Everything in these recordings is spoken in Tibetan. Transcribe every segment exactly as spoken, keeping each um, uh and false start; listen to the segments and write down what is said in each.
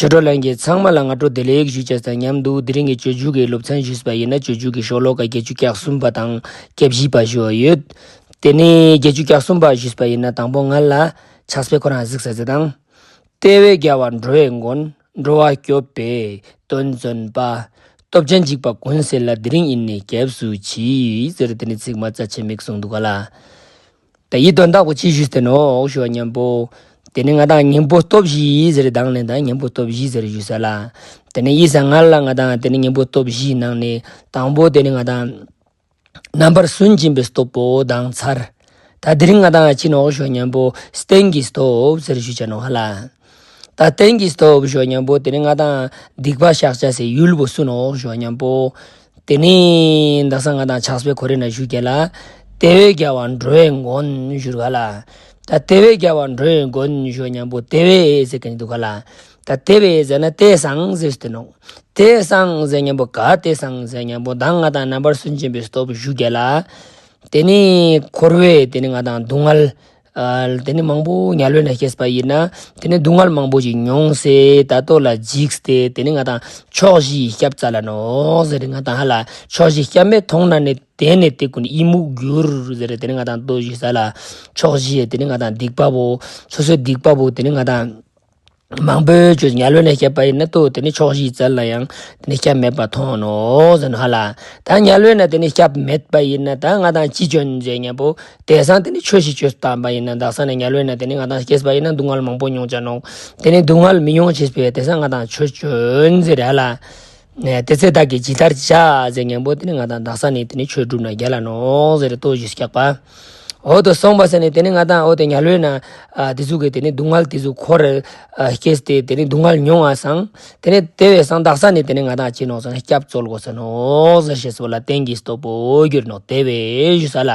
ཆོས་གྲོགས་ལྷན་རྒྱས་ཚང་མ་ལ་སྔ་དྲོ་བདེ་ལེགས་ཞུ་བྱ་དང་མཉམ་དུ། དེ་རིང་གི་སྤྱོད་འཇུག་གི་སློབ་ཚན་ཞུས་པ་ཡིན་ན། སྤྱོད་འཇུག་གི་ཤོ་ལོ་ཀ་བརྒྱད་ཅུ་གྱ་གསུམ་པ་དང་གྱ་བཞི་པ་ཞུ་བ་ཡོད། དེ་ནས་བརྒྱད་ཅུ་གྱ་གསུམ་པ་ཞུས་པ་ཡིན་ན། དང་པོ་ང་ལ་ཕྱག་དཔེ་ཁོ་རང་གཟིགས་ས་ཟེར་དང་། དེ་བས་རྒྱལ་བ་འགྲོ་བའི་མགོན། འགྲོ་བ་སྐྱོབ་པའི་དོན་བརྩོན་པ། སྟོབས་ཆེན་འཇིགས་པ་ཀུན་སེལ་ལ། དེ་རིང་ཡིད་ནི་སྐྱབས་སུ་མཆི། ཟེར་དེ་ནི་ཚིག་མ་རྩ་ཆེ་མིག་གསུངས་འདུག་ག་ལ། ད་ཡི་དོན་དག་པོ་ཅི་ཞུས་ཏེ་ནོག་ཞུ་བ་མཉམ་པོ། དེ་ནི་ང་དང་གཉེན་པོ་སྟོབས་བཞི་ཟེར་དང་ནི། ད་གཉེན་པོ་སྟོབས་བཞི་ཟེར་ཞུས་ས་ལ། དེ་ནི་ཡི་ས་ང་ལ་ང་དང་དེ་ནི་གཉེན་པོ་སྟོབས་བཞིའི་ནང་ནས་དང་པོ་དེ་ནི་ང་དང་རྣམ་པར་སུན་འབྱིན་པའི་སྟོབས་པོ་དང་ཚར། ད་དེ་རིང་ང་དང་ཅི་ནོག་ཞུ་བ་མཉམ་པོ་རྟེན་གྱི་སྟོབས་ཟེར་ཞུ་བྱ་ནོག་ཧ་ལ། ད་རྟེན་གྱི་སྟོབས་ཞུ་བ་མཉམ་པོ་དེ་ནི་ང་དང་སྡིག་པ་བཤགས་བྱ་སའི་ཡུལ་པོ་སུ་ནོག་ཞུ་བ་མཉམ་པོ། དེ་ནི་དག་ས་ང་དང་ཕྱག་དཔེ་ཁོ་རེ་ན་ཞུ་རྒྱ་ལ། དེ་བས་རྒྱལ་བ་འགྲོ་བའི་མགོན་ཞུ་ག་ལ། ད་དེ་བས་རྒྱལ་བ་འགྲོ་བའི་མགོན་ཞུ་བ་མཉམ་པོ་དེ་བས་ཟེར་ག་ནི་འདུག་ག་ལ། ད་དེ་བས་ཟེར་ན་དེ་སང་ཟེར་ཏེ་ནོག་དེ་སང་ཟེར་མཉམ་པོ་ག་དེ་སང་ཟེར་མཉམ་པོ་ད་ང་དང་རྣམ་པར་སུན་འབྱིན་པའི་སྟོབས་ཞུ་རྒྱ་ལ། དེ་ནི་འཁོར་བའི་དེ་ནི་ང་དང་སྡུག་བསྔལ། ཨ། དེ་ནི་མང་པོ་དམྱལ་བའི་ནང་སྐྱེས་པ་ཡིན་ན། དེ་ནི་སྡུག་བསྔལ་མང་པོ་ཞིག་མྱོང་སྟེ་ད་ལྟོ་ལ་འཇིགས་ཏེ་དེ་ནི་ང་དང་ཕྱོགས་བཞིའི་སྐྱབས་བཙལ་ལ་ནོག་ཟེར། ང་དང་ཧ་ལ་ཕྱོགས་བཞིའི་སྐྱབས་མེད་མཐོང་ན་ནི། དེ་ནི་དེ་ཀུན་ཡི་མུག་འགྱུར་ཟེར། དེ་ནི་ང་དང་ལྟོས་ཤིག་ས་ལ། ཕྱོགས་བཞིའི་དེ་ནི་ང་དང་སྡིག་པ་པོ། སོ་སོའི་སྡིག་པ་པོ་དེ་ནི་ང་དང་མང་པོའི་ཆོས་དམྱལ་བའི་ནང་སྐྱེས་པ་ཡིན་ན་ལྟོས། དེ་ནི་ཕྱོགས་བཞིའི་རྩལ་ལ་ཡང་དེ་ནི་སྐྱབས་མེད་པ་མཐོང་ནོག་ཟེར་ནོག་ཧ་ལ། ད་དམྱལ་བའི་ནང་དེ་ནི་སྐྱབས་མེད་པ་ཡིན་ན་ད་ང་དང་ཅི་བྱོན་ཟེར་མཉམ་པོ། དེ་སང་དེ་ནི་ཆོས་ཤིག་བྱོས་བཏང་པ་ཡིན་ན། དག་ས་ནས་དམྱལ་བའི་ནང་དེ་ནི་ང་དང་སྐྱེས་པ་ཡིན་ན་སྡུག་བསྔལ་མང་པོ་མྱོང་བྱ་ནོག་དེ་ནི་སྡུག་བསྔལ་མི་མྱོང་བྱེད་པའི་དེ་སང་ང་དང་ཆོས་བྱོན་ཟེར་ཧ་ལ། ནས་དེ་ཚེ་བདག་གིས་ཇི་ལྟར་བྱ་ཟེར་མཉམ་པོ་དེ་ནི་ང་དང་དག་ས་ནས་དེ་ནི་ཆོས་བསྒྲུབས་ན་རྒྱལ་ལ་ནོག་ཟེར་ལྟོས་ཤིག་སྐྱག་པ། འོ་དོ་སོང་པ་ཟེར་ནས་དེ་ནི་ང་དང་འོ་དེ་དམྱལ་བའི་ནང་ཨ་དེ་ཚོ་གི་དེ་ནི་སྡུག་བསྔལ་དེ་ཚོ་འཁོར་ཨ་སྐྱེས་ཏེ་དེ་ནི་སྡུག་བསྔལ་མྱོང་བ་སང་། དེ་ནི་དེ་བས་སང་དག་ས་ནས་དེ་ནི་ང་དང་ཅི་ནོག་ཟེར་ན་སྐྱབས་འཚོལ་དགོས་ས་ནོག་ཟེར། ཞེས་པ་ལ་རྟེན་གྱི་སྟོབས་པོ་གྱུར་ནོག་དེ་བས་ཞུ་ས་ལ།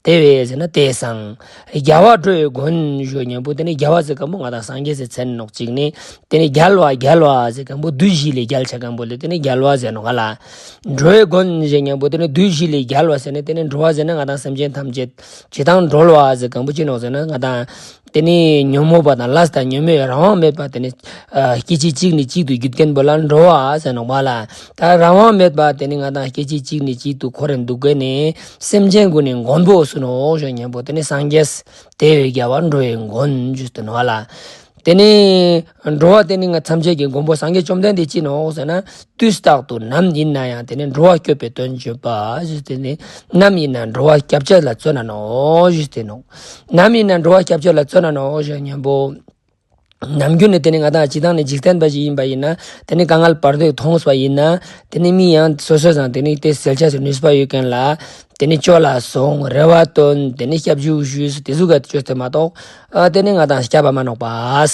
དེ་བས་ཟེར་ན་དེ་སང་། རྒྱལ་བ་འགྲོ་བའི་མགོན་ཞུ་མཉམ་པོ་དེ་ནི་རྒྱལ་བ་ཟེར་མཁན་པོ་ང་དང་སངས་རྒྱས་ཟེར་མཚན་ནོག་གཅིག་ནི། དེ་ནི་རྒྱལ་བ་རྒྱལ་བ་ཟེར་མཁན་པོ་བདུད་བཞི་ལས་རྒྱལ་ཆ་མཁན་པོ་ལ་དེ་ནི་རྒྱལ་བ་ཟེར་ནོག་ཧ་ལ། འགྲོ་བའི་མགོན་ཞུ་མཉམ་པོ་དེ་ནི་བདུད་བཞི་ལས་རྒྱལ་བ་ཟེར་ནི། དེ་ནི་འགྲོ་བ་ཟེར་ན་ང་དང་སེམས་ཅན་ཐམས་ཅད། ཇི་ལྟར་འགྲོ་བ་ཟེར་མཁན་པོ་ཅི་ནོག་ཟེར་ན་ང་དང་། དེ་ནི་ཉོན་མོངས་པ་དང་ལས་དང་ཉོན་མོངས་རང་དབང་མེད་པ་དེ་ནི། ཨ་སྐད་ཅིག་གཅིག་ནས་གཅིག་ཏུ་བརྒྱུད་མཁན་པོ་ལ་འགྲོ་བ་ཟེར་ནོག་པ་ལ། ད་རང་དབང་མེད་པ་དེ་ནི་ང་དང་སྐད་ཅིག་གཅིག་ནས་གཅིག་ཏུ་འཁོར་རེ་འདུག་གི་ནི། སེམས་ཅན་ཀུན་ནི་མགོན་པོ་སུ་ནོག་ཞུ་མཉམ་པོ་དེ་ནི་སངས་རྒྱས། དེ་བས་རྒྱལ་བ་འགྲོ་བའི་མགོན་ཞུས་ཏེ་ནོག་ལ། དེ་ནི་འགྲོ་བ་དེ་ནི་ང་ཐམས་ཅད་ཀྱི་མགོན་པོ་སངས་རྒྱས་བཅོམ་ལྡན་འདས་ཅི་ནོག་ཟེར་ན། དུས་རྟག་ཏུ་ནམ་ཡིན་ན་ཡང་དེ་ནི་འགྲོ་བ་སྐྱོབ་པའི་དོན་བྱེད་པ་ཞུས་ཏེ་ནི། ནམ་ཡིན་ན་འགྲོ་བ་སྐྱབས་བྱ་ལ་བརྩོན་ན་ནོག་ཞུས་ཏེ་ནོག་ནམ་ཡིན་ན་འགྲོ་བ་སྐྱབས་བྱ་ལ་བརྩོན་ན་ནོག་ཞུ་མཉམ་པོ། ནམ་རྒྱུན་ནས་དེ་ནི་ང་དང་སྤྱིར་བཏང་ནས་འཇིག་རྟེན་པ་ཞིག་ཡིན་པ་ཡིན་ན། དེ་ནི་དཀའ་ངལ་བར་དོ་མཐོང་བ་ཡིན་ན། དེ་ནི་མི་ཡང་སོ་སོ་སང་དེ་ནི་དེ་སེལ་ཆ་སི་ནུས་པ་ཡོད་མཁན་ལ། དེ་ནི་ཅོ་ལ་སོང་རེ་བ་བཏོན་དེ་ནི་སྐྱབས་འཇུག་ཞུས་དེ་ཚོ་ག་ཅོས་ཏེ་མ་གཏོགས། ཨ་དེ་ནི་ང་དང་སྐྱབས་པ་མ་ནོག་པ། ཨ་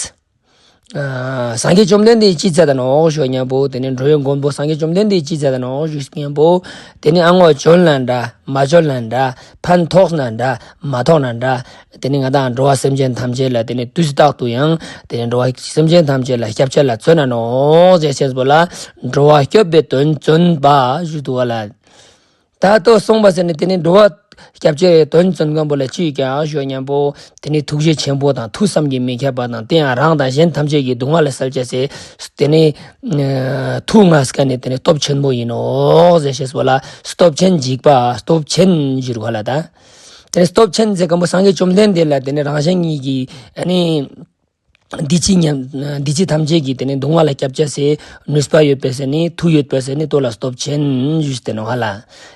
སངས་རྒྱས་བཅོམ་ལྡན་འདས་ཅི་མཛད་ད་ནོག་ཞུ་མཉམ་པོ་དེ་ནི་འགྲོ་བའི་མགོན་པོ་སངས་རྒྱས་བཅོམ་ལྡན་འདས་ཅི་མཛད་ད་ནོག་ཞུ་མཉམ་པོ། དེ་ནི་ཨ་ངོ་བྱོན་ལ་འདྲ་མ་བྱོན་ལ་འདྲ་ཕན་ཐོགས་ན་འདྲ་མ་ཐོགས་ན་འདྲ། དེ་ནི་ང་དང་འགྲོ་བ་སེམས་ཅན་ཐམས་ཅད་ལ་དེ་ནི་དུས་རྟག་ཏུ་ཡང་དེ་ནི་འགྲོ་བ་སེམས་ཅན་ཐམས་ཅད་ལ་སྐྱབས་བྱ་ལ་བརྩོན་ན་ནོག་ཟེར་ཞེས་པོ་ལ། འགྲོ་བ་སྐྱོབ་པའི་དོན་བརྩོན་པ་ཞུ་འདུག་བ་ལ། ད་ལྟོ་སོང་པ་ཟེར་ནས་དེ་ནི་འགྲོ་བ་སྐྱབས་བྱའི་དོན་བརྩོན་མཁན་པོ་ལ་ཅི་ཡོད་ཀྱང་ཞུ་མཉམ་པོ་དེ་ནི་ཐུགས་རྗེ་ཆེན་པོ་དང་ཐུགས་བསམ་གྱིས་མི་ཁྱབ་པ་དང་དེ་ཡང་རང་དང་གཞན་ཐམས་ཅད་ཀྱི་སྡུག་བསྔལ་ལ་སེལ་བྱ་ཟེར་དེ་ནི་ཐུགས་མངའ་ས་ནི་དེ་ནི་སྟོབས་ཆེན་པོ་ཡིན་ནོག་ཟེར་ཞེས་པོ་ལ་སྟོབས་ཆེན་འཇིགས་པ་སྟོབས་ཆེན་ཞུ་རུ་བ་ལ་ད། དེ་ནི་སྟོབས་ཆེན་ཟེར་མཁན་པོ་སངས་རྒྱས་བཅོམ་ལྡན་འདས་ལ་དེ་ནི་རང་གཞན་གཉིས་ཀྱི་ཨ་ནི། འདི་ཕྱི་མཉམ། འདི་ཕྱི་ཐམས་ཅད་ཀྱི་དེ་ནི་སྡུག་བསྔལ་ལ་སྐྱབས་བྱ་སའི་ནུས་པ་ཡོད་པའི་ཟེར་ནི་མཐུ་ཡོད་པའི་ཟེར་ནི་ལྟོ་ལ་སྟོབས་ཆེན་ཞུས་ཏེ་ནོག་ཧ་ལ།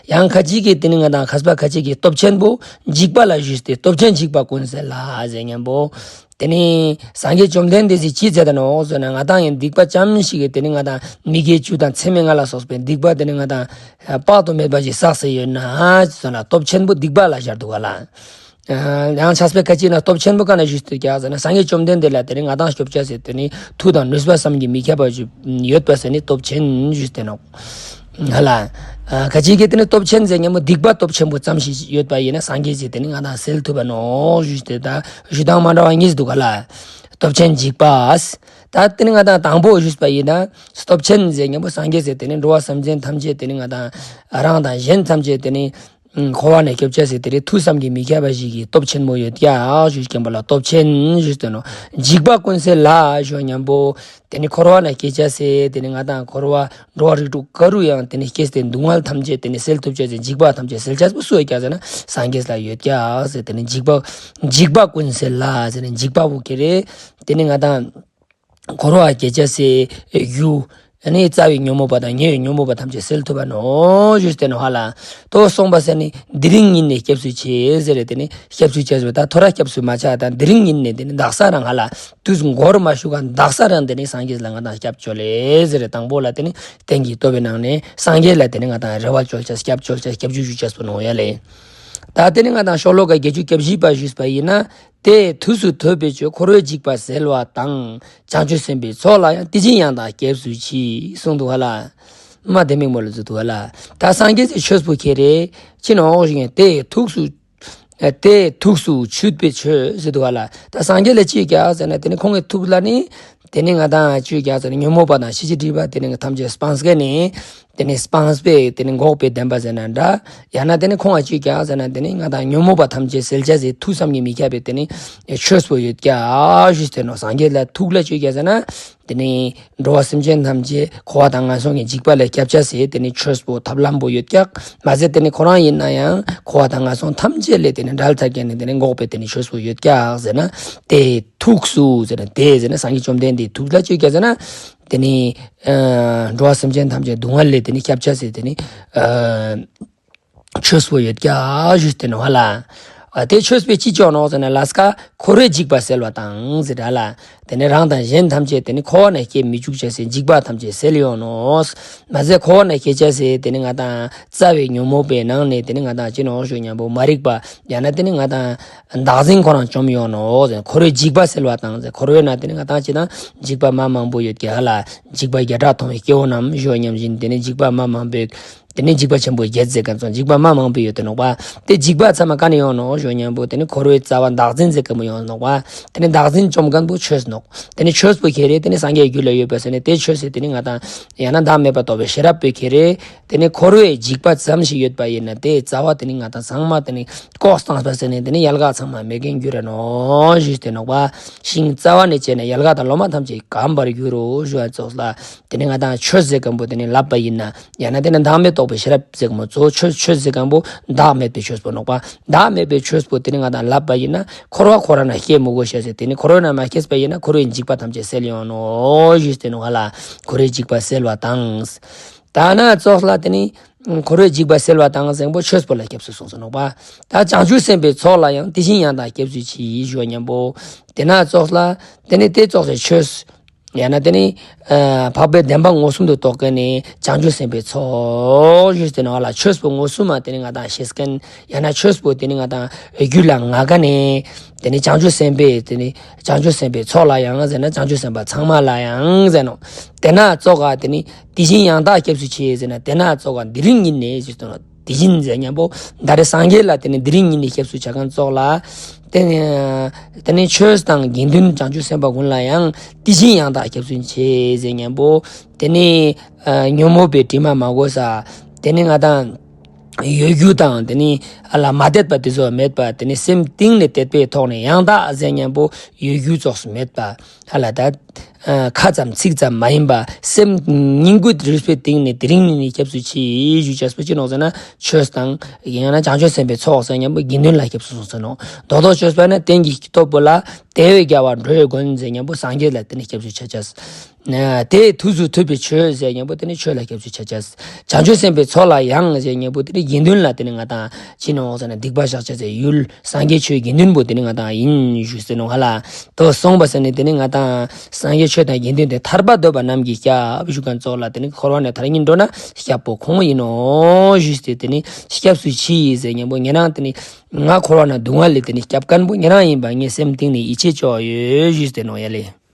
ཡང་ཁ་ཅིག་གིས་དེ་ནི་ང་དང་མཁས་པ་ཁ་ཅིག་གིས་སྟོབས་ཆེན་པོ་འཇིགས་པ་ལ་ཞུས་ཏེ་སྟོབས་ཆེན་འཇིགས་པ་ཀུན་སེལ་ལ་ཟེར་མཉམ་པོ། དེ་ནི་སངས་རྒྱས་བཅོམ་ལྡན་འདས་ཀྱིས་ཅི་མཛད་ད་ནོག་ཟེར་ན་ང་དང་ཡང་སྡིག་པ་ཙམ་ཞིག་གིས་དེ་ནི་ང་དང་མི་དགེ་བཅུ་དང་མཚམས་མེད་ལྔ་ལ་སོགས་པའི་སྡིག་པ་དེ་ནི་ང་དང་དཔག་ཏུ་མེད་པ་ཞིག་བསགས་ཟེར་ཡོད་ན་ཟེར་ན་སྟོབས་ཆེན་པོ་སྡིག་པ་ལ་སྦྱར་འདུག་ག་ལ། ཡང་ཕྱག་དཔེ་ཁ་ཅིག་ན་སྟོབས་ཆེན་པོ་ག་ན་ཞུས་ཏེ་ཀྱང་ཟེར་ན་སངས་རྒྱས་བཅོམ་ལྡན་འདས་ལ་དེ་ནི་ང་དང་སྐྱོབ་བྱ་ཟེར་དེ་ནི་མཐུ་དང་ནུས་པ་བསམ་གྱིས་མི་ཁྱབ་པ་ཞིག་ཡོད་པ་ཟེར་ནི་སྟོབས་ཆེན་ཞུས་ཏེ་ནོག་ཧ་ལ། ཁ་ཅིག་གིས་དེ་ནི་སྟོབས་ཆེན་ཟེར་མཉམ་པོ་སྡིག་པ་སྟོབས་ཆེན་པོ་ཙམ་ཞིག་ཡོད་པ་ཡིན་ན་སངས་རྒྱས་ཀྱིས་དེ་ནི་ང་དང་སེལ་ཐུབ་པ་ནོག་ཞུས་ཏེ་ད་ཞུ་སྟངས་མ་འདྲ་བ་གཉིས་འདུག་ག་ལ། སྟོབས་ཆེན་འཇིགས་པ། ད་དེ་ནི་ང་དང་དང་པོ་ཞུས་པ་ཡིན་ན་སྟོབས་ཆེན་ཟེར་མཉམ་པོ་སངས་རྒྱས་ཟེར་དེ་ནི་འགྲོ་བ་སེམས་ཅན་ཐམས་ཅད་དེ་ནི་ང་དང་རང་དང་གཞན་ཐམས་ཅད་དེ་ནི། འཁོར་བ་ནས་སྐྱོབ་བྱ་ཟེར་དེ་རེད། ཐུགས་བསམ་གྱིས་མི་ཁྱབ་པ་ཞིག་གི་སྟོབས་ཆེན་མོ་ཡོད་ཀྱག་ཞུས་མཁན་པོ་ལ་སྟོབས་ཆེན་ཞུས་ཏེ་ནོ། འཇིགས་པ་ཀུན་སེལ་ལ་ཞུ་མཁན་པོ། དེ་ནི་འཁོར་བ་ནས་སྐྱོབ་བྱ་ཟེར་དེ་ནི་ང་དང་འཁོར་བ་འགྲོ་བ་རིགས་དྲུག་ག་རུ་ཡང་དེ་ནི་སྐྱེས་ཏེ་སྡུག་བསྔལ་ཐམས་ཅད་དེ་ནི་སེལ་ཐུབ་བྱ་ཟེར། འཇིགས་པ་ཐམས་ཅད་སེལ་བྱ་སུ་ཡོད་ཀྱག་ཟེར་ན་སངས་རྒྱས་ལ་ཡོད་ཀྱག་ཟེར། དེ་ནི་འཇིགས་པ་འཇིགས་པ་ཀུན་སེལ་ལ་ཟེར་ནི་འཇིགས་པ་བོ་ཁེ་རེད། དེ་ནི་ང་དང་འཁོར་བ་སྐྱོབ་བྱ་ཟེར་རྒྱུ། ཨ་ནི་རྩ་བའི་ཉོན་མོངས་པ་དང་ཉེ་བའི་ཉོན་མོངས་པ་ཐམས་ཅད་སེལ་ཐུབ་པ་ནོ་ཞུས་ཏེ་ནོ་ཧ་ལ། དོ་གསུངས་པ་ཟེར་ནི་དེ་རིང་ཉིད་ནས་སྐྱབས་སུ་མཆི་ཟེར་རེད། དེ་ནི་སྐྱབས་སུ་མཆི་ཟེར་ད་ཐོ་ར་སྐྱབས་སུ་མ་ཆ་དང་དེ་རིང་ཉིད་ནས་དེ་ནི་དག་ས་རང་ཧ་ལ། དུས་འགོར་མ་ཞུ་ག་དག་ས་རང་དེ་ནི་སངས་རྒྱས་ལ་ང་དང་སྐྱབས་བཅོལ་ལེ་ཟེར་རེད། དང་པོ་ལ་དེ་ནི་རྟེན་གྱི་སྟོབས་པའི་ནང་ནས་སངས་རྒྱས་ལ་དེ་ནི་ང་དང་རེ་བ་བཅོལ་བྱ་སྐྱབས་བཅོལ་བྱ་སྐྱབས་འཇུག་ཞུ་བྱ་སུ་ནོ་ཡ་ལེ། ད་དེ་ནི་ང་དང་ཤོ་ལོ་ཀ་བརྒྱད་ཅུ་གྱ་བཞི་པ་ཞུས་པ་ཡིན་ན། དེ་ཐུགས་སུ་ཐོབ་པའི་ཆོས་འཁོར་བའི་འཇིགས་པ་སེལ་བ་དང་། བྱང་ཆུབ་སེམས་དཔའི་ཚོགས་ལ་ཡང་། དེ་བཞིན་ཡང་དག་སྐྱབས་སུ་མཆི། གསུངས་འདུག་ཧ་ལ། མ་དེ་མིག་མོ་ལ་བཟོ་འདུག་ཧ་ལ། ད་སངས་རྒྱས་ཀྱི་ཆོས་པོ་ཁེ་རེད། ཅི་ནོ་ཞིག་ཡང་དེ་ཐུགས་སུ། དེ་ཐུགས་སུ་ཆུད་པའི་ཆོས་ཟེར་འདུག་ཧ་ལ། ད་སངས་རྒྱས་ལ་ཅི་རྒྱག་ཟེར་ན་དེ་ནི་ཁོང་གི་ཐུགས་ལ་ནི། དེ་ནི་ང་དང་ཅི་རྒྱག་ཟེར་ན་ཉོན་མོངས་པ་དང་ཤེས་བྱའི་སྒྲིབ་པ་དེ་ནི་ཐམས་ཅད་སྤངས་ཀ་ནི། དེ་ནི་སྤངས་པའི་དེ་ནི་འགོག་པའི་བདེན་པ་ཟེར་ན་འདྲ། ཡང་ན་དེ་ནི་ཁོང་ལ་ཅི་རྒྱག་ཟེར་ན་དེ་ནི་ང་དང་ཉོན་མོངས་པ་ཐམས་ཅད་སེལ་བྱ་ཟེར་ཐུགས་བསམ་གྱིས་མི་ཁྱབ་པའི་དེ་ནི་ཆོས་པོ་ཡོད་ཀྱག་ཞུས་ཏེ་ནོ། སངས་རྒྱས་ལ་ཐུགས་ལ་ཅི་རྒྱག་ཟེར་ན། དེ་ནི་འགྲོ་བ་སེམས་ཅན་ཐམས་ཅད་འཁོར་བ་དང་ངན་སོང་གི་འཇིགས་པ་ལས་སྐྱོབ་བྱ་ཟེར་དེ་ནི་ཆོས་པོ་ཐབས་ལམ་པོ་ཡོད་ཀྱག་མ་ཟད་དེ་ནི་ཁོ་རང་ཡིན་ན་ཡང་འཁོར་བ་དང་ངན་སོང་ཐམས་ཅད་ལས་དེ་ནི་བསྒྲལ་ཚར་ཀ་ནི་དེ་ནི་འགོག་པའི་དེ་ནི་ཆོས་པོ་ཡོད་ཀྱག་ཟེར་ན། དེ་ཐུགས་སུ་ཟེར་ན་དེ་ཟེར་ན་སངས་རྒྱས་བཅོམ་ལྡན་འདས་ཐུགས་ལ་ཅི་རྒྱག་ཟེར་ན། དེ་ནི་ཨ་འགྲོ་བ་སེམས་ཅན་ཐམས་ཅད་སྡུག་བསྔལ་ལས་དེ་ནི་སྐྱོབ་བྱ་ཟེར་དེ་ནི་ཨ་ཆོས་པོ་ཡོད་ཀྱག་ཞུས་ཏེ་ནོ་ཧ་ལ། ཨ་དེ་ཆོས་པོས་ཅི་ཅོ་ནོ་ཟེར་ན་ལས་ཀ་འཁོར་བའི་འཇིགས་པ་སེལ་བ་དང་ཟེར་ར་ལ། དེ་ནི་རང་དང་གཞན་ཐམས་ཅད་དེ་ནི་འཁོར་བ་ནས་སྐྱེ་མི་བཅུག་བྱ་ཟེར་འཇིགས་པ་ཐམས་ཅད་སེལ་ཡོང་ནོ། མ་ཟད་འཁོར་བ་ནས་སྐྱེ་བྱ་ཟེར་དེ་ནི་ང་དང་རྩ་བའི་ཉོན་མོངས་པའི་ནང་ནས་དེ་ནི་ང་དང་ཅི་ནོ་ཞུ་མཉམ་པོ་མ་རིག་པ་ཡང་ན་དེ་ནི་ང་དང་བདག་འཛིན་ཁོ་རང་བཅོམ་ཡོང་ནོ་ཟེར། འཁོར་བའི་འཇིགས་པ་སེལ་བ་དང་ཟེར། འཁོར་བའི་ནང་དེ་ནི་ང་དང་ཅི་དང་འཇིགས་པ་མ་མང་པོ་ཡོད་ཀྱག་ཧ་ལ། འཇིགས་པ་བརྒྱ་ཕྲག་མཐོང་བའི་སྐྱེ་བོ་རྣམས་ཞུ་མཉམ་བཞིན་དེ་ནི་འཇིགས་པ་མ་མང་པོའི། དེ་ནི་འཇིགས་པ་ཆེན་པོ་བརྒྱད་ཟེར་མཁན་ཚོ་འཇིགས་པ་མ་མང་པོ་ཡོད་དེ་ནོག་པ། དེ་འཇིགས་པ་ཚང་མ་ག་ནས་ཡོང་ནོག་ཞུ་མཉམ་པོ་དེ་ནི་འཁོར་བའི་རྩ་བ་བདག་འཛིན་ཟེར་མཁན་པོ་ཡོང་ནོག་པ། དེ་ནི་བདག་འཛིན་བཅོམ་མཁན་པོ་ཆོས་ནོག་དེ་ནི་ཆོས་པོ་ཁེ་རེད། དེ་ནི་སངས་རྒྱས་རྒྱུད་ལ་ཡོད་པ་ཟེར་ནས་དེ་ཆོས་ཟེར་དེ་ནི་ང་དང་ཡང་ན་བདག་མེད་པ་རྟོགས་པའི་ཤེས་རབ་པོ་ཁེ་རེད། དེ་ནི་འཁོར་བའི་འཇིགས་པ་ཙམ་ཞིག་ཡོད་པ་ཡིན་ན་དེ་རྩ་བ་དེ་ནི་ང་དང་ཚང་མ་དེ་ནི་ལྐོག་བཏང་པ་ཟེར་ནས་དེ་ནི་ཡལ་ག་ཚང་མ་མེད་མཁན་འགྱུར་ར་ནོག་ཞུས་ཏེ་ནོག་པ། ཤིང་རྩ་བ་ནས་བཅད་ནས་ཡལ་ག་དང་ལོ་མ་ཐམས་ཅད་སྐམ་པར་འགྱུར་རོ་ཞུ་བ་ཙོགས་ལ། དེ་ནི་ང་དང་ཆོས་ཟེར་མཁན་པོ་དེ་ནི་ལབ་པ་ཡིན་ན། ཡང་ན་དེ་ནི་བདག་མེད་རྟོགས་པའི་ཤེས་རབ་ཟེར་གོ་མོ་གཙོ་བོ་ཆོས་ཆོས་ཟེར་མཁན་པོ་བདག་མེད་པའི་ཆོས་པོ་ནོག་པ། བདག་མེད་པའི་ཆོས་པོ་དེ་ནི་ང་དང་ལབ་པ་ཡིན་ན་འཁོར་བ་ཁོ་རང་ན་སྐྱེ་མི་དགོས་ཤེས་ཟེར། དེ་ནི་འཁོར་བ་ན་མ་སྐྱེས་པ་ཡིན་ན་འཁོར་བའི་འཇིགས་པ་ཐམས་ཅད་སེལ་ཡོང་ནོ་ཞུས་ཏེ་ནོ་ཧ་ལ། འཁོར་བའི་འཇིགས་པ་སེལ་བ་དང་། ད་ན་ཙོགས་ལ་དེ་ནི་འཁོར་བའི་འཇིགས་པ་སེལ་བ་དང་ཟེར་མཁན་པོ་ཆོས་པོ་ལ་སྐྱབས་སུ་སོང་ཟེར་ནོག་པ། ད་བྱང་ཆུབ་སེམས་དཔའི་ཚོགས་ལ་ཡང་དེ་བཞིན་ཡང་དག་སྐྱབས་སུ་མཆི་ཞུ་བ་མཉམ་པོ། དེ་ན་ཙོགས་ལ་དེ་ནི་དེ་ཙོགས་སེ་ཆོས། ཡང་ན་དེ་ནི་ཨ་འཕགས་པའི་བདེན་པ་མངོན་སུམ་དུ་རྟོགས་མཁན་ནི་བྱང་ཆུབ་སེམས་དཔའི་ཚོགས་ཞུས་ཏེ་ནོག་ལ། ཆོས་པོ་མངོན་སུམ་མ་དེ་ནི་ང་དང་ཤེས་མཁན། ཡང་ན་ཆོས་པོ་དེ་ནི་ང་དང་རྒྱུད་ལ་མངའ་མཁན་ནི། དེ་ནི་བྱང་ཆུབ་སེམས་དཔའི་དེ་ནི་བྱང་ཆུབ་སེམས་དཔའི་ཚོགས་ལ་ཡང་ཟེར་ན་བྱང་ཆུབ་སེམས་དཔའ་ཚང་མ་ལ་ཡང་ཟེར་ནོག་དེ་ན་ཙོགས་ག་དེ་ནི་དེ་བཞིན་ཡང་དག་སྐྱབས་སུ་མཆི་ཟེར་ན་དེ་ན་ཙོགས་ག་དེ་རིང་ཉིད་ནས་ཞུས་ཏེ་ནོག་དེ་བཞིན་ཟེར་མཉམ་པོ་ད་རེས་སངས་རྒྱས་ལ་དེ་ནི་དེ་རིང་ཉིད་ནས་སྐྱབས་སུ་ཆ་མཁན་ཙོགས་ལ། དེ་ནི་དེ་ནི་ཆོས་དང་དགེ་འདུན་བྱང་ཆུབ་སེམས་དཔའ་ཀུན་ལ་ཡང་དེ་བཞིན་ཡང་དག་སྐྱབས་སུ་མཆི་ཟེར་མཉམ་པོ། དེ་ནི་ཨ་ཉོན་མོངས་པའི་དྲི་མ་མ་གོས་ས། དེ་ནི་ང་དང་གཡོ་སྒྱུ་དང་དེ་ནི་ཨ་ལ་མ་དད་པ་དེ་ཚོ་མེད་པ། དེ་ནི་སེམས་གཏིང་ནས་དད་པའི་ཐོག་ནས་ཡང་དག་ཟེར་མཉམ་པོ་གཡོ་སྒྱུ་ཙོགས་སུ་མེད་པ། ཧ་ལ་ད། ཨ་ཁ་ཙམ་ཚིག་ཙམ་མ་ཡིན་པ་སེམས་སྙིང་པོ་རུས་པའི་གཏིང་ནས་དེ་རིང་ཉིད་ནས་སྐྱབས་སུ་མཆི་ཞུ་བྱས་པོ་ཅི་ནོག་ཟེར་ན་ཆོས་དང་ཡང་ན་བྱང་ཆུབ་སེམས་དཔའི་ཚོགས་ཟེར་མཉམ་པོ་དགེ་འདུན་ལ་སྐྱབས་སུ་སོང་ཟེར་ནོག་རྡོག་རྡོག་བཅོས་པ་ན་རྟེན་གྱི་སྟོབས་པོ་ལ་དལ་བས་རྒྱལ་བ་འགྲོ་བའི་མགོན་ཟེར་མཉམ་པོ་སངས་རྒྱས་ལ་དེ་ནས་སྐྱབས་སུ་ཆ་བྱས། དེ་ཐུགས་སུ་ཐུབ་པའི་ཆོས་ཟེར་མཉམ་པོ་དེ་ནི་ཆོས་ལ་སྐྱབས་སུ་ཆ་བྱས། བྱང་ཆུབ་སེམས་དཔའི་ཚོགས་ལ་ཡང་ཟེར་མཉམ་པོ་དེ་ནི་དགེ་འདུན་ལ་དེ་ནི་ང་དང་ཅི་ནོག་ཟེར་ན་སྡིག་པ་བཤགས་བྱ་ཟེར་ཡུལ། སངས་རྒྱས་ཆོས་དགེ་འདུན་པོ་དེ་ནི་ང་དང་ཡིན་ཞུས་ཟེར་ནོག་ཧ་ལ། དོ་གསུངས་པ་ཟེར་ནི་དེ་ནི་ང་དང་སངས་རྒྱས་ཆོས་དང་དགེ་འདུན་དེ་ཐར་པ་འདོད་པ་རྣམས་ཀྱི་སྐྱབས་ཞུ་མཁན་ཙོགས་ལ་དེ་ནི་འཁོར་བ་ནས་ཐར་སྙིང་འདོད་ན་སྐྱབས་པོ་ཁོང་ཡིན་ནོ་ཞུས་ཏེ་དེ་ནི་སྐྱབས་སུ་མཆི་ཟེར་མཉམ་པོ་ཉེ་རང་དེ་ནི་ང་འཁོར་བ་ན་སྡུག་བསྔལ་ལས་དེ་ནི་སྐྱབས་མཁན་པོ་ཉེ་རང་ཡིན་པ་ངས་སེམས་གཏིང་ནས་ཡིད་ཆེས་ཆོག་ཡོད་ཞུས་ཏེ་ནོག་ཡ་ལེ།